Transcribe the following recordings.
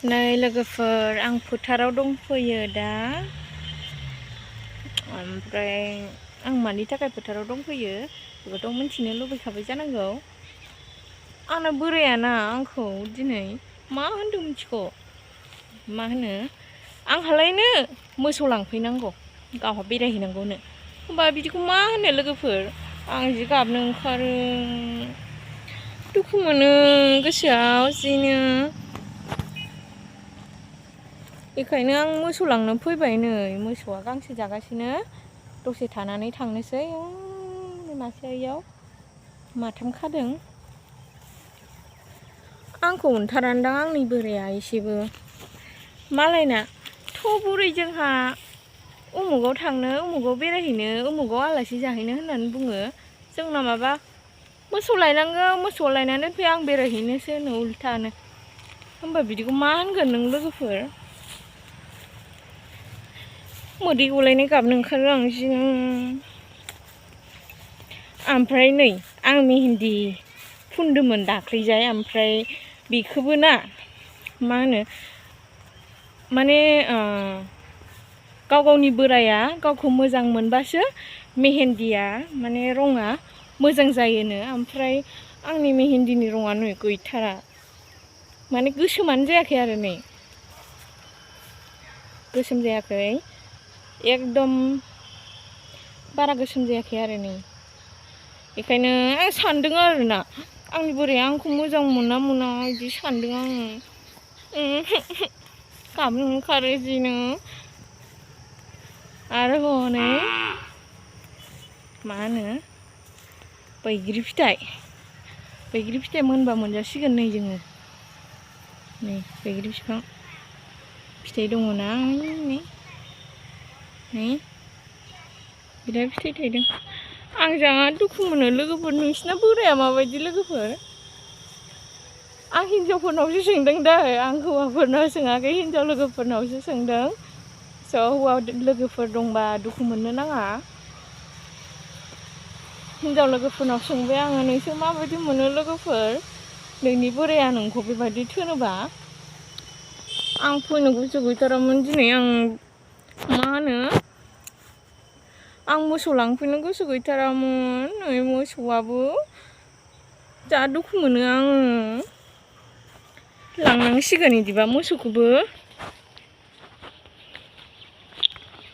नै लोगोफोर आं फोथाराव दंफैयो दा ओमफ्राय आं मानि थाखाय फोथाराव दंफैयो बेखौथ' मिथिनो लुबैखाबाय जानांगौ। आंना बोरायाना आंखौ दिनै मा होनदों मिथिखौ, मा होनो आंहालायनो मोसौ लांफैनांगौ, गावहा बेरायहैनांगौनो। होमबा बिदिखौ मा होनो लोगोफोर? आं जि गाबनो ओंखारो, दुखु मोनो गोसोआव जिनो। बेखायनो आं मोसौ लांनो फैबाय। नै मोसौआ गांसो जागासिनो, दसे थानानै थांनोसै। मासेयाव माथाम खादों। आंखौ अनथारादां आंनि बोराया एसेबो। मालायना थ' बुरै जोंहा उमुगाव थांनो, उमुगाव बेरायहैनो, उमुगाव आलासि जाहैनो होननानै बुङो। जोंना माबा मोसौ लायनांगौ, मोसौ लायनानै फै आं बेरायहैनोसो होनो उल्थानो। होमबा बिदिखौ मा होनगोन नों लोगोफोर? मोदै गलायनाय गाबनो ओंखारो आं जि। ओमफ्राय नै आं मेहेन्दी फुनदोंमोन दाख्लैजाय, ओमफ्राय बेखौबो ना मा होनो माने गाव गावनि बोराया गावखौ मोजां मोनबासो मेहेन्दिया माने रङा मोजां जायोनो। ओमफ्राय आंनि मेहेन्दिनि रङा नै गैथारा, माने गोसोमानो जायाखै आरो नै गोसोम जायाखै, एकदम बारा गोसोम जायाखै आरो नै। बेखायनो आं सानदों आरोना आंनि बोराया आंखौ मोजां मोना मोना बिदि सानदों आङो। गाबनो ओंखारो जिनो। आरो हनै मा होनो बैग्रि फिथाइ मोनबा मोनजासिगोन नै जोङो। नै बैग्रि बिफां फिथाइ दङ ना नै बिराद फिथाइ थायदों। आं जा दुखु मोनो लोगोफोर। नोंसिना बोराया माबायदि लोगोफोर? आं हिन्जावफोरनावसो सोंदों दै, आं हौवाफोरनाव सोङाखै, हिन्जाव लोगोफोरनावसो सोंदों। स' हौवा लोगोफोर दंबा दुखु मोननो नाङा। हिन्जाव लोगोफोरनाव सोंबाय आङो, नोंसोर माबायदि मोनो लोगोफोर? नोंनि बोराया नोंखौ बेबायदि थोनोबा? आं फैनो गोसो गैथारामोन दिनै। मा होनो आं मोसौ लांफैनो गोसो गैथारामोन। नै मोसौआबो जा दुखु मोनो आङो। लांनांसिगोन बिदिबा मोसौखौबो।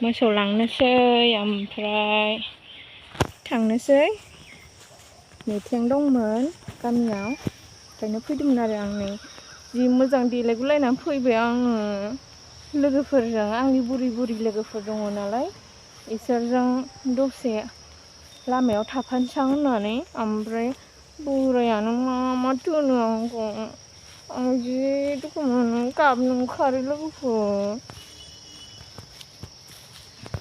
मोसौ लांनोसै ओमफ्राय थांनोसै। मिटिं दंमोन गामियाव, ओंखायनो फैदोंमोन आरो आं। नै जि मोजां देलायगुलायनानै फैबाय आङो लोगोफोरजों। आंनि बुरि लोगोफोर दङ नालाय, इसोरजों दसे लामायाव थाफानोसां होननानै। ओमफ्राय बोरायानो मा थोनो आंखौ। आं जि दुखु मोनो, गाबनो ओंखारो लोगोफोर।